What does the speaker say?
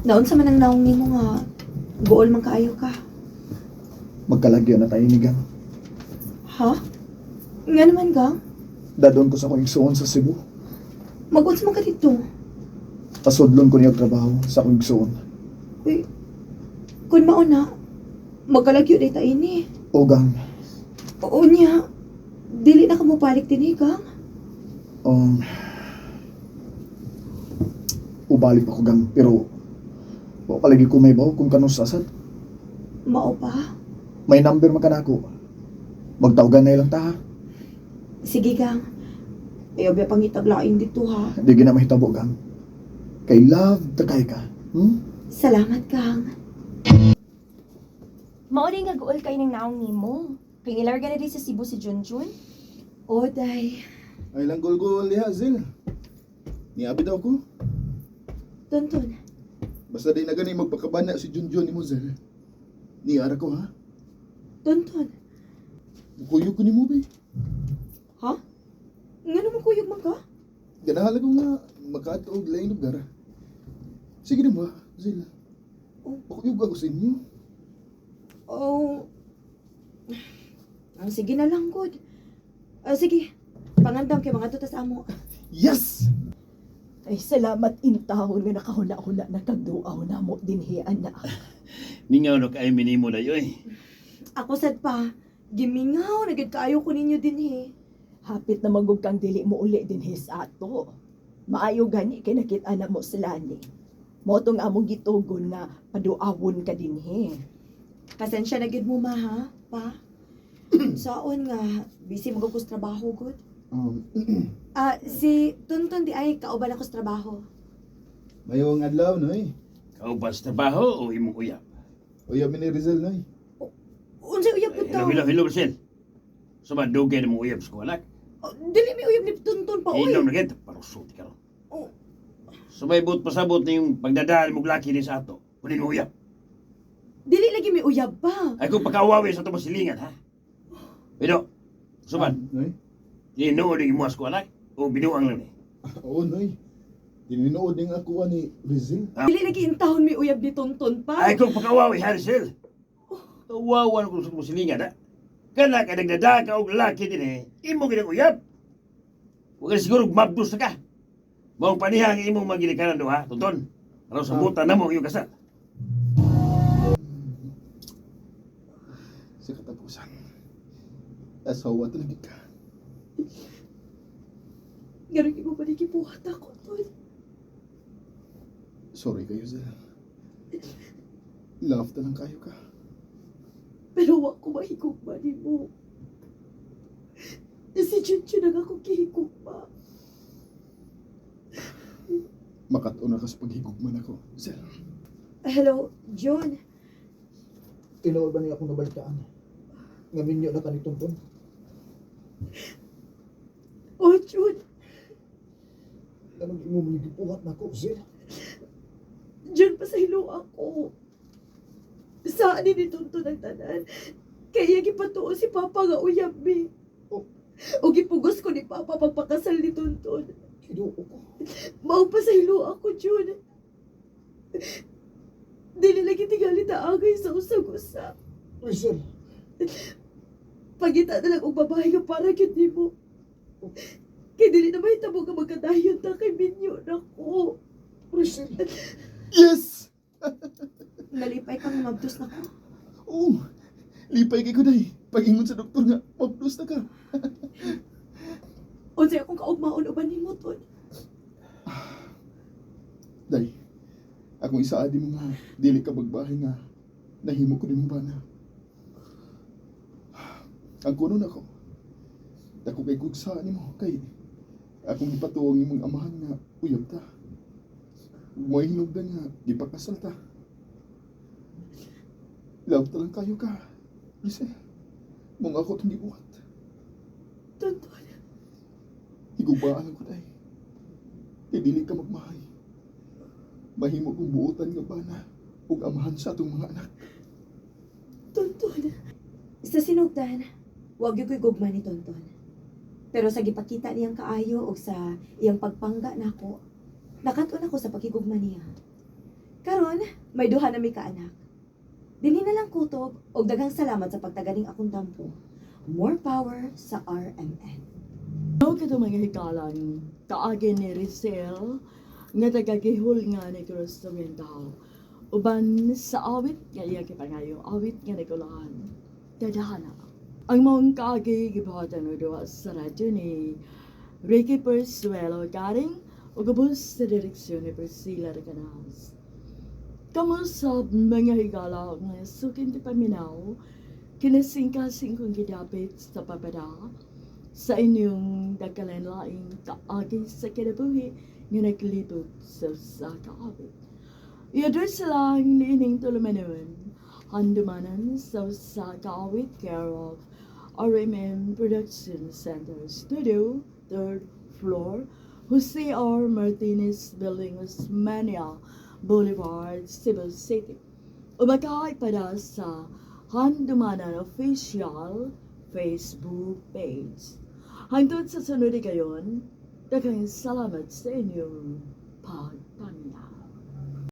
Naunsa man ang naong nimo nga guol man kaayo ka? Magkalagyo na tayo ni Gang. Ha? Nga naman, Gang? Dadon ko sa akong igsuon sa Cebu. Mag-unsa man ka dito? Pasudlon ko niya trabaho sa akong igsuon. Uy, kun mao na, magkalagyo day ta ini. O Gang, Oo niya, dili na ka mobalik dinhi, Gang. Ubalik pa ko, Gang, pero wa palagi ko may baw kung kanus asad. Mao pa? May number man kanako. Magtawagan na ilang ta ha. Sige, Gang. Ayaw ba pangitaglaing dito ha. Di gina mahitabo, Gang. Kay love ta kay ka. Salamat, Gang. Mao din nga guol kay ng naong nimo. Kay nilarga na din sa Cebu si Junjun. O, day. Ay lang gol-gol diha, Zil. Niabi daw ko. Tonton, Basta di na gani magpakabana si Junjun ni mo, Zil. Niara ko, ha? Tonton. Kuyog ko ni mo, be. Ha? Nga naman kuyog man ka? Ganahan ko nga makaadto og laing lugar. Sige na ba, Zil? Oh. Pakuyog ako sa inyo. Oh. Ah, sige na lang, good. Ah, sige. Pangandam kay mga tutas amo. Yes! Ay, salamat intahon nga nakahuna-huna na kagduaw na mo dinhi, anak. Ningaw no kay minimo na yoy. Ako sad pa. Gimingaw, nagid kaayo ko ninyo dinhi. Hapit na magug kang dili mo uli dinhi sa ato. Maayo gani kay nakit-an na mo sila ni. Mo tong among gitugon nga paduawon ka dinhi. Pasensya na gid mo ma ha, pa. Saon nga busy magud ko sa trabaho gud. Ah, si Tonton di ay kauban ako sa trabaho. Mayong adlaw, noy. Kauban sa trabaho o imong uyab? Uyab mi ni Rizal, noy. Unsay uyab pud Hello, ta? hello, hello, Marcel. So ba, dugay na mong uyab sa kuwanak? Oh, dili mi uyab ni Tonton pa oy. Inom na gid, parusuti ka ron. Oh. So may buot pasabot na yung pagdadaan mong laki ni sa ato. Kunin mo uyab. Dili lagi mi uyab pa. Ay kung pagkawawi sa ato masilingan, ha? Pero, suman, Noy? tinuod ang imuas ko anak o binuang lang ni. Oo, noy. Tininood ning ako ni Rizal. Dili lagi intahon mi uyab ni Tonton pa. Ay kung pagkawawi, ha, Marcel? Kawawan ko sa musilingan, ha? Kana ka nagdadaan ka og laki din eh, imo ginang uyab. Huwag ka siguro mabdos na ka. Maong paniha ang imong maginikanan do, ha, Tonton? Aron sa buta na mo ang iyong kasal. Sa katapusan. Asawa talaga ka. Ganun imo ba gibuhat ako, Ton? Sorry kayo, Zel. Love ta lang kayo ka. Pero wa ko mahigugma nimo. Si Junjun ang ako gihigugma. Makatuna ka sa paghigugman ako, Zel. Hello, Jun. Tinuod ba niya akong nabalitaan? Nga minyo na ka ni Tonton. Oh, Jun. Anong imo man gibuhat nako, Zil? Jun, pasaylo ako. Saan ni Tonton ang tanan? Kaya gipatuo si Papa nga uyab mi. Oh. O gipugos ko ni Papa pagpakasal ni Tonton. Kinuo ko. Mao pasaylo ako, Jun. Dili lagi tingali taagay sa usag-usa. Rizal, Pagita na lang og babae nga para gyud nimo. Kay dili na mahitabo nga magkadayon ta kay minyo na ko. Rizal. Yes! Nalipay kang mabdos na ko. Oo. Lipay kay ko day. Pag-ingon sa doktor nga, mabdos na ka. Unsay akong kaugmaon uban nimo ton? Day, akong isaadi mo nga, dili ka magbahay nga, nahimo ko nimo bana. Ang kuno na ko, dako kay kugsa nimo kay akong gipatuong imong amahan nga uyab ta. Ug Mo'y hinugdan nga gipakasal ta. Love ta lang kayo ka. Lise, mong ako itong gibuhat. Tonton, Higugmaan ko day. Kay dili ka magmahay. Mahimo kong buotan nga bana ug amahan sa atong mga anak. Tonton. Sa sinugdan, wag gyud ko'y gugma ni Tonton. Pero sa gipakita niyang kaayo og sa iyang pagpangga nako, Nakat-on ako sa paghigugma niya. Karon, may duha na mi kaanak. Dinhi na lang kutob og daghang salamat sa pagtaganing akong tampo. More power sa RMN. Mao kato, mga hikalang, kaagi ni Rizel nga taga-gihul nga ni Cruz Oriental. Uban sa awit nga iya gipangayo, awit nga nagulahan, Tadhana. Ang maong kaagi gibuhatan og duwa sa radyo ni Ricky Persuelo Garing ug ubos sa direksyon ni Priscilla Recanas. Kamo sa mga higala nga sukin ti paminaw, kinasingkasing kong gidapit sa papada sa inyong dagkalain-laing kaagi sa kinabuhi nga naglibot sa usa ka awit. Iyador silang niining tulumanon, handumanan sa usa ka awit, care of RMN Production Center Studio, third floor, Jose R. Martinez Building, Osmania Boulevard, Cebu City. Umakay para sa Handumanan Official Facebook page. Hangtod sa sunod kayon, daghang salamat sa inyong